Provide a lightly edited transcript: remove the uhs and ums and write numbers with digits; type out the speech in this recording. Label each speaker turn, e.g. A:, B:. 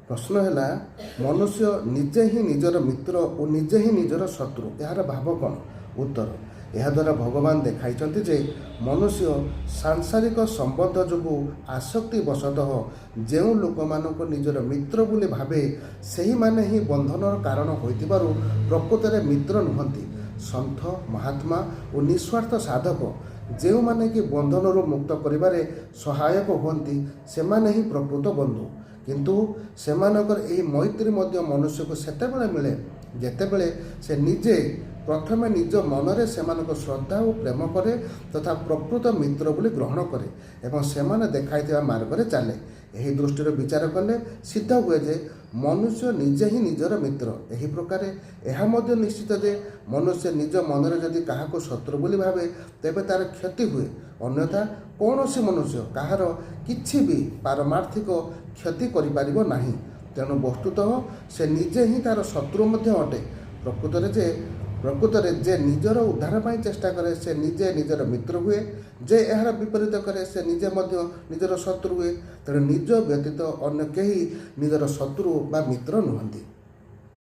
A: ପ୍ରଶ୍ନ ହେଲା, ମନୁଷ୍ୟ ନିଜେ ହିଁ ନିଜର ମିତ୍ର ଓ ନିଜେ ହିଁ ନିଜର ଶତ୍ରୁ, ଏହାର ଭାବ କ'ଣ? ଉତ୍ତର, ଏହାଦ୍ୱାରା ଭଗବାନ ଦେଖାଇଛନ୍ତି ଯେ ମନୁଷ୍ୟ ସାଂସାରିକ ସମ୍ବନ୍ଧ ଯୋଗୁଁ ଆସକ୍ତି ବଶତଃ ଯେଉଁ ଲୋକମାନଙ୍କୁ ନିଜର ମିତ୍ର ବୋଲି ଭାବେ, ସେହିମାନେ ହିଁ ବନ୍ଧନର କାରଣ ହୋଇଥିବାରୁ ପ୍ରକୃତରେ ମିତ୍ର ନୁହନ୍ତି। ସନ୍ଥ, ମହାତ୍ମା ଓ ନିସ୍ୱାର୍ଥ ସାଧକ ଯେଉଁମାନେ କି ବନ୍ଧନରୁ ମୁକ୍ତ କରିବାରେ ସହାୟକ ହୁଅନ୍ତି, ସେମାନେ ହିଁ ପ୍ରକୃତ ବନ୍ଧୁ। କିନ୍ତୁ ସେମାନଙ୍କର ଏହି ମୈତ୍ରୀ ମଧ୍ୟ ମନୁଷ୍ୟକୁ ସେତେବେଳେ ମିଳେ, ଯେତେବେଳେ ସେ ନିଜେ ପ୍ରଥମେ ନିଜ ମନରେ ସେମାନଙ୍କୁ ଶ୍ରଦ୍ଧା ଓ ପ୍ରେମ କରେ ତଥା ପ୍ରକୃତ ମିତ୍ର ବୋଲି ଗ୍ରହଣ କରେ ଏବଂ ସେମାନେ ଦେଖାଇଥିବା ମାର୍ଗରେ ଚାଲେ। ଏହି ଦୃଷ୍ଟିରୁ ବିଚାର କଲେ ସିଦ୍ଧ ହୁଏ ଯେ ମନୁଷ୍ୟ ନିଜେ ହିଁ ନିଜର ମିତ୍ର। ଏହି ପ୍ରକାରେ ଏହା ମଧ୍ୟ ନିଶ୍ଚିତ ଯେ ମନୁଷ୍ୟ ନିଜ ମନରେ ଯଦି କାହାକୁ ଶତ୍ରୁ ବୋଲି ଭାବେ, ତେବେ ତାର କ୍ଷତି ହୁଏ। ଅନ୍ୟଥା କୌଣସି ମନୁଷ୍ୟ କାହାର କିଛି ବି ପାରମାର୍ଥିକ କ୍ଷତି କରିପାରିବ ନାହିଁ। ତେଣୁ ବସ୍ତୁତଃ ସେ ନିଜେ ହିଁ ତାର ଶତ୍ରୁ ମଧ୍ୟ ଅଟେ। ପ୍ରକୃତରେ ଯେ ନିଜର ଉଦ୍ଧାର ପାଇଁ ଚେଷ୍ଟା କରେ, ସେ ନିଜେ ନିଜର ମିତ୍ର ହୁଏ। ଯେ ଏହାର ବିପରୀତ କରେ, ସେ ନିଜେ ମଧ୍ୟ ନିଜର ଶତ୍ରୁ ହୁଏ। ତେଣୁ ନିଜ ବ୍ୟତୀତ ଅନ୍ୟ କେହି ନିଜର ଶତ୍ରୁ ବା ମିତ୍ର ନୁହନ୍ତି।